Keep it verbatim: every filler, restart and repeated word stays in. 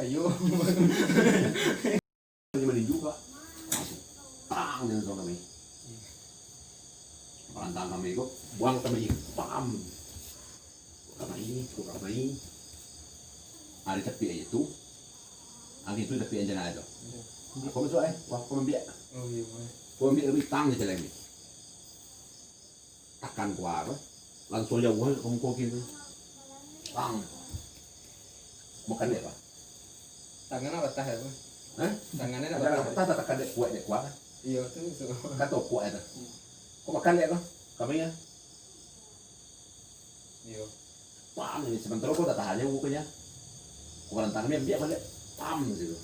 Yo. Dia maninju, Pak. Tang, dia langsung kami. Parantang kami ko, buang kami, pam. Kami, ko kami. Ari tapi aja tu. Angin tu tapi anjana aja. Iya. Kau masuk, eh? Wah, kau mambiak. Oh, iya, Pak. Kau mambiak tapi tang je jalan ni. Takan kuat, apa? Langsung jauh ka muko kiri. Pang. Makan dek, Pak? Tangan nak patah, ya, Pak? Hah? Tangan nak patah. Tangan nak patah, tak takan dek kuat, dek kuat, kan? Iya, tu, tu. Kan tau kuat, ya, tu? Hmm. Kau makan dek, kau? Kami, ya? Iya. Pam, ini sementara kau tak tahan, ya, bukannya. Kau rantang kami, ambiak balik. Pam, situ.